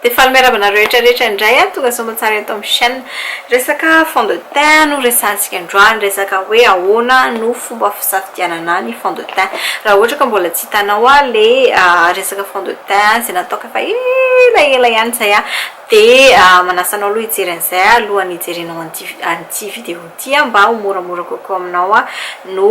Dia faly miarahaba anareo rehetra rehetra indray a, tonga soamantsara eto amin'ny chaîne. Resaka fond de teint no resahantsika androany, resaka hoe ahoana no fomba fisafidianana ny fond de teint. Raha ohatra ka mbola tsy hitanao a le resaka fond de teint izay nataoko efa ela ela ihany izay a, dia manasa anao aloha hijery an'izay alohan'ny hijerenao an'ity an'ity vidéo ity mba ho moramora kokoa aminao no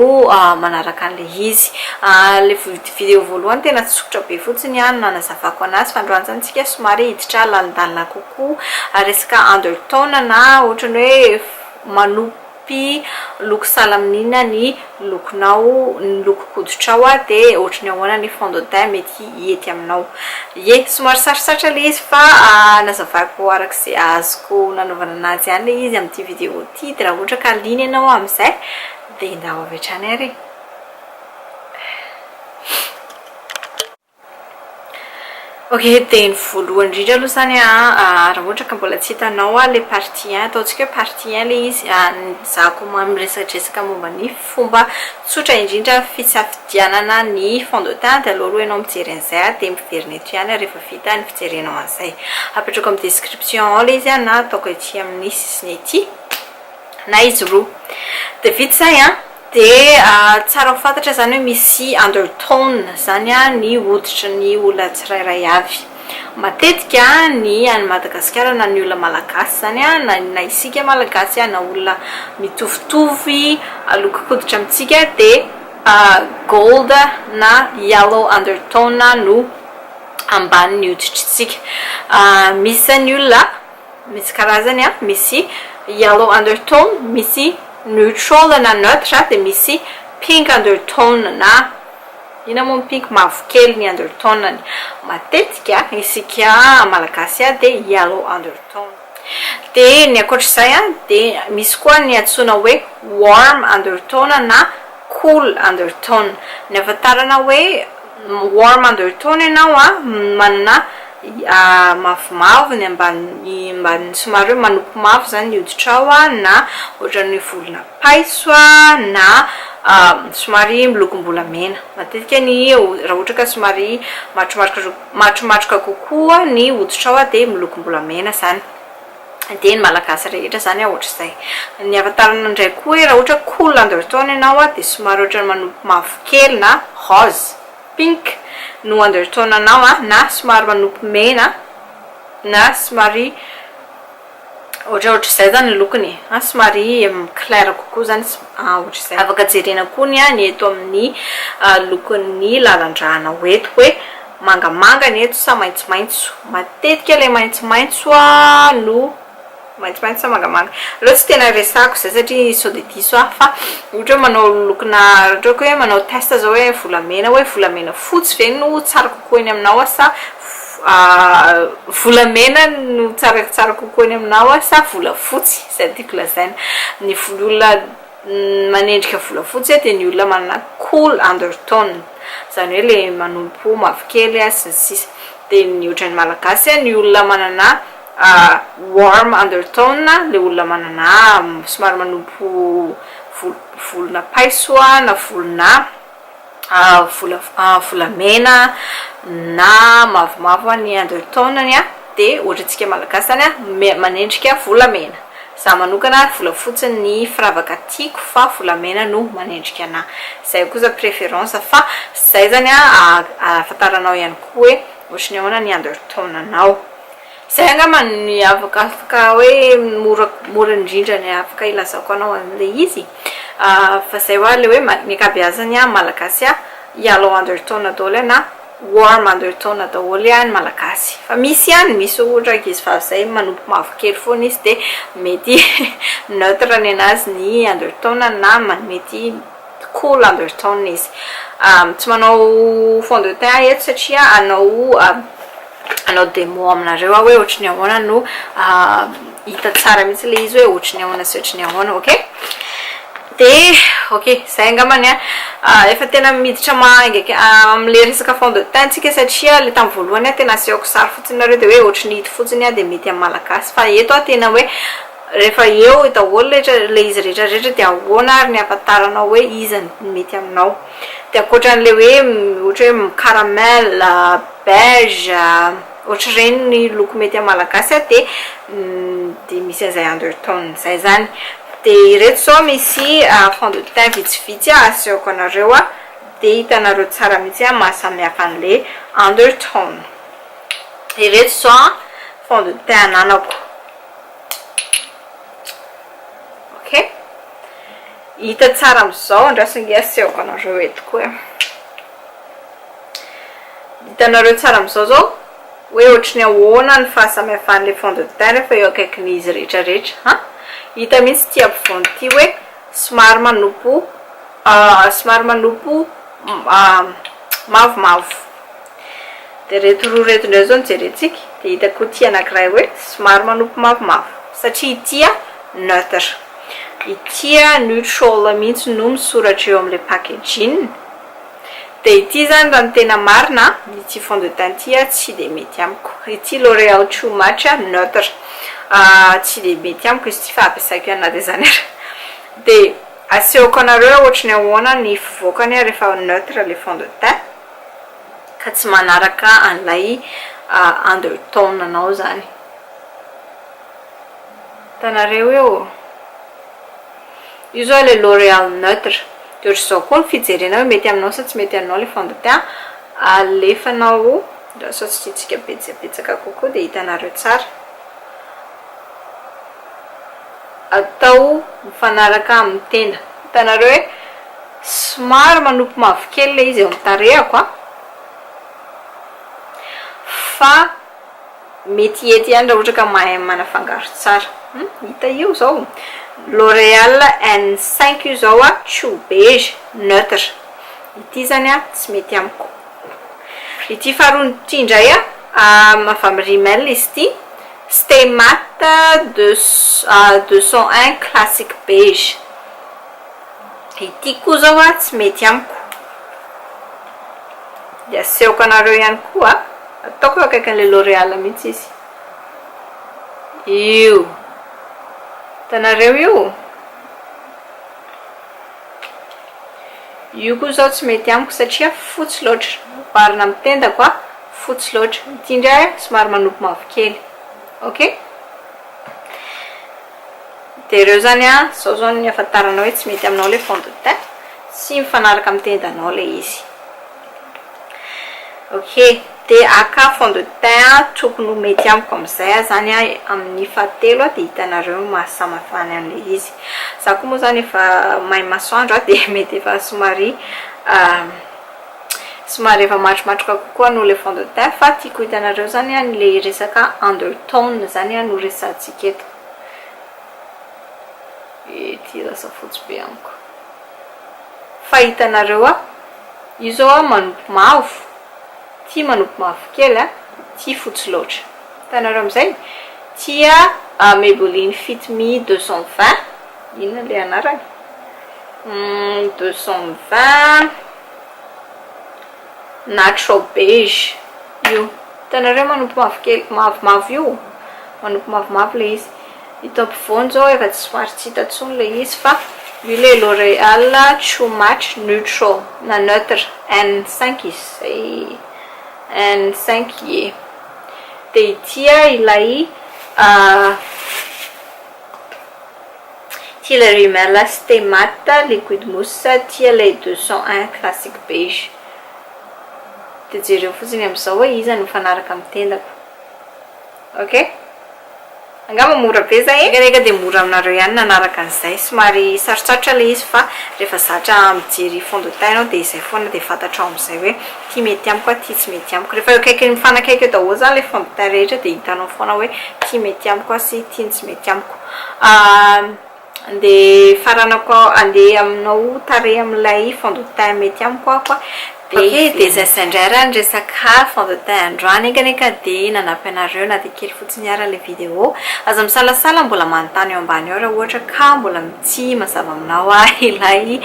manaraka an'ilay izy. Ilay vidéo voalohany tena tsotra be fotsiny no nanazavako an'azy fa androany izany tsika somary hiditra lalindalina kokoa resaka undertone na ohatran'ny hoe manopy Pi, loko sahala amin'inona ny lokonao, ny lokon-koditrao dia ohatry ny ahoana ny fond de teint mety hety aminao. Ie, somary sarotsarotra ilay izy fa nazavaiko araka izay azoko nanaovana anazy ihany ilay izy amin'ity vidéo ity, dia raha ohatra ka liana ianao amin'izay dia ndao avy hatrany ary e. Ok, dia ny voalohany indrindra aloha izany an, raha ohatra ka mbola tsy hitanao ilay partie un, ataontsika hoe partie un ilay izy, izaho koa miresadresaka momba ny fomba tsotra indrindra fisafidianana ny fond de teint, dia aleo aloha ianao mijery an'izay dia miverina eto ihany rehefa vita ny fijerenao an'izay. Apetrako amin'ny description ao ilay izy na ataoko ety amin'ny sisiny ety na izy roa. Dia vita izay an. Dia tsara ho fantatra izany hoe misy undertone izany ny hoditry ny olona tsirairay avy. Matetika ny any Madagasikara na ny olona malagasy izany na na isika malagasy na olona mitovitovy lokon-koditra amintsika dia gold na yellow undertone no ambanin'ny hoditritsika. Misy izany olona. Misy karazany an, misy yellow undertone, misy neutral na neutre dia misy pink undertone na inona moa ny pink, mavokely ny undertone-ny. Matetika isika malagasy dia yellow undertone. Dia ny ankoatr'izay an, dia misy koa ny antsoina hoe warm undertone na cool undertone. Ny ahafantarana hoe warm undertone ianao an, manana mavomavo ny ambany ambany somary hoe manopy mavo zany ny hoditrao an, na ohatran'ny volona paiso an, na somary milokom-bolamena. Matetika ny raha ohatra ka somary matromatroka matromatroka kokoa ny hoditrao dia milokom-bolamena zany. Dia ny malagasy rehetra zany ohatr'izay. Ny ahafantarana indray koa hoe raha ohatra cool undertone ianao dia somary ohatran'ny manopy mavokely na rose, pink no undertone anao na somary manopy mena na somary ohatrohatr'izay zany ny lokony e, somary clair kokoa zany ohatr'izay. Afaka jerena koa ny ny eto amin'ny lokon'ny lalan-drànao eto hoe Mangamanga ny eto sa maitsomaitso? Matetika ilay maitsomaitso no maitsomaitso sa mangamanga? Aleo tsy tena resahako izay satria sao dia diso aho fa ohatra hoe manao lokona ohatra hoe manao test zao hoe volamena hoe volamena fotsy ve no tsara kokoa eny aminao sa volamena no tsaratsara kokoa eny aminao sa volafotsy? Izay no tiako lazaina. Ny olona Ny manendrika volafotsy dia ny olona manana cool undertone, izany hoe ilay manompo mavokely sy ny sisa. Dia ny ohatran'ny malagasy ny olona manana warm undertone, ilay olona manana somary manompo volona paiso na volona vola volamena na mavomavo ny undertone-ny dia ohatrantsika malagasy zany manendrika volamena. Za manokana volafotsy ny firavaka tiako fa volamena no manendrika anah. Zay kosa préférence fa zay zany ahafantaranao ihany koa hoe ohatry ny ahoana ny undertone-nao. Zay angamba ny afaka afaka hoe mora mora indrindra ny afaka ilazako anao an'ilay izy fa zay hoa le hoe ny ankabeazany an malagasy an yellow undertone daholo na warm undertone daholo ny malagasy fa misy ihany misy ohatra ankizy vavy zay manopy mavokely foana izy de mety neutre ny anazy ny undertone na mety cool undertone izy tsy manao fond de teint aho eto satria hanao hanao démo aminareo aho hoe ohatry ny ahoana no hita tsara mihitsy ilay izy hoe ohatry ny ahoana sy ohatry ny ahoana, ok? De ok, zay angambany an, efa tena miditra mahainga amin'ilay resaka fond de teint tsika satria ilay tamin'ny voalohany aho tena asehoko sary fotsiny nareo de hoe ohatry ny hita fotsiny aho de mety amin'ny malagasy fa eto aho tena hoe rehefa eo daholo rehetra ilay izy rehetra rehetra de ahoana ary ny ahafantaranao hoe iza no mety aminao. De ankoatran'ilay hoe ohatra hoe caramel, beige. Ohatr'ireny ny loko mety amin'ny malagasy a, dia dia misy an'izay undertone izay zany. Dia ireto izao misy fond de teint vitsivitsy asehoko anareo a, dia hitanareo tsara mihitsy a maha samy hafa an'ilay undertone. Ireto izao a fond de teint ananako. Ok. Hita tsara amin'izao, andraso ange asehoko anareo eto koa e. Hitanareo tsara amin'izao zao hoe ohatry ny ahoana ny fahasamihafan'ilay fond de teint rehefa eo akaikin'izy rehetra rehetra an! Hita mihitsy ity ampovoany ity hoe somary manopy somary manopy mavomavo. Dia ireto roa ireto indray izao no jerentsika dia hita koa ity anankiray hoe somary manopy mavomavo satria ity neutre. Ity neutral mihitsy no misoratra eo amin'ilay packaging. Dia ity izany raha ny tena marina an, ity fond de teint ity an tsy dia mety amiko. Ity L'Oréal True Match neutre. Tsy dia mety amiko izy ity fa ampiasaiko ihany na dia izany ary. Dia asehoko anareo hoe ohatry ny ahoana ny fivoakany rehefa neutre ilay fond de teint ka tsy manaraka an'ilay undertone anao izany. Hitanareo eo? Io zao ilay L'Oréal neutre. Dia ohatr'izao koa ny fijerena hoe mety aminao sa tsy mety aminao ilay fond de teint. Alefanao, sao tsy tiantsika betsabetsaka kokoa dia hitanareo tsara. Atao mifanaraka amin'ny tenda. Hitanareo hoe somary manopy mavokely ilay izy eo amin'ny tarehako an. Fa Mety hety ihany raha ohatra ka mahay manafangaro tsara. Hum, hita io zao. L'Oréal N5 io zao a, chou beige, neutre. Ity zany a, tsy mety amiko. Ity faharoa ity indray a, avy amin'ny Rimmel izy ity. Stay Matte 201 Classic Beige. Ity koa zao a, tsy mety amiko. Dia asehoko anareo ihany koa. Ataoko eo akaikin'ilay L'Oréal mihitsy izy. Io. Hitanareo io? Io koa izao tsy mety amiko satria fotsy loatra. Oharina amin'ny tendako a, fotsy loatra. Ity indray somary manopy mavokely. Ok? Dia ireo izany a, izao izao ny ahafantaranao hoe tsy mety aminao ilay fond de teint. Tsy mifanaraka amin'ny tendanao ilay izy. Ok, dia haka fond de teint tokony ho mety amiko amin'izay aho zany amin'ny fahatelo dia hitanareo ny maha samafany an'ilay izy. Za koa moa zany efa may masoandro dia mety efa somary somary efa matromatroka kokoa noho ilay fond de teint fa tiako hitanareo zany ilay resaka undertone zany no resahantsika eto. Ity lasa fotsy be amiko. Fa hitanareo aho. Io zao a manopy mavo, ty manopy mavokely a, ty fotsy loatra. Hitanareo amizay? Ty a Maybelline Fit Me 220, inona le anarany? 220 natural beige io. Hitanareo manopy mavokely, mavomavo io? Manopy mavomavo le izy. Ito ampovoany zao efa tsy somary tsy hita intsony ilay izy fa io ilay L'Oréal True Match Neutral na Neutre N5 izy izay N5 ie. Dia ity ilay ity ilay Rimmel Stay Matte Liquid Mousse, ity ilay 201 Classic Beige. Dia jereo fotsiny amin'izao hoe iza no mifanaraka amin'ny tendako. Ok. Angamba mora be zay e! Eka dia mora aminareo ihany nanaraka an'izay. Somary sarotsarotra ilay izy fa rehefa zatra mijery fond de teint ianao dia izay foana dia fantatrao amin'izay hoe ity mety amiko ity tsy mety amiko. Rehefa eo akaiky mifanakaiky eo daholo izany ilay fond de teint rehetra dia hitanao foana hoe ity mety amiko sy ity no tsy mety amiko. Andeha faranako andeha aminao tarehy amin'ilay fond de teint mety amiko aho a. Dia ok dia izay izay indray raha ny resaka fond de teint androany enga anie ka dia nanampy anareo na dia kely fotsiny ara ilay vidéo. Aza misalasala mbola manontany eo ambany ao raha ohatra ka mbola tsy mazava aminao ilay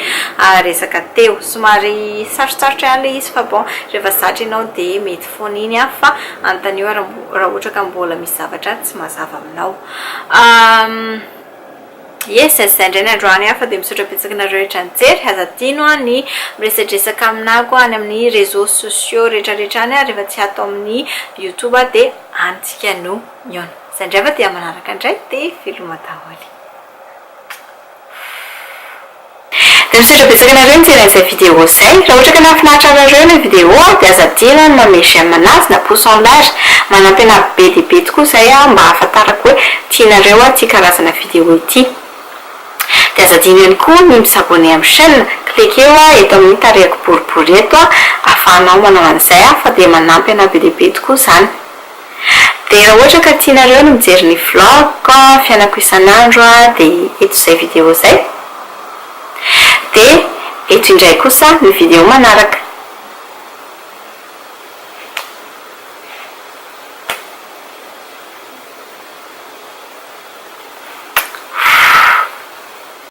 resaka teo. Somary sarotsarotra ihany ilay izy fa bon rehefa zatra ianao dia mety foana iny fa anontanio raha ohatra ka mbola misy zavatra tsy mazava aminao. Yes, izay indray ny androany fa dia misaotra betsaka anareo rehetra nijery. Aza adino ny miresadresaka aminako any amin'ny réseaux sociaux rehetrarehetra any, rehefa tsy ato amin'ny YouTube dia any tsika no mihaona. Izay indray fa dia manaraka indray, dia veloma daholo. Dia misaotra betsaka anareo nijery an'izay vidéo izay. Raha ohatra ka nahafinaritra anareo ilay vidéo dia aza adino ny manome j'aime anazy na pouce en l'air. Manampy anahy be dia be tokoa izay mba hahafantarako hoe tianareo ity karazana vidéo ity. Dia aza adino ihany koa ny mi-s'abonner amin'ny chaîne. Cliqueo eto amin'ny tarehiko boribory eto ahafahanao manao an'izay fa dia manampy anahy be dia be tokoa izany. Dia raha ohatra ka tianareo ny mijery ny vlog fiainako isan'andro dia eto izay vidéo izay. Dia eto indray kosa ny vidéo manaraka.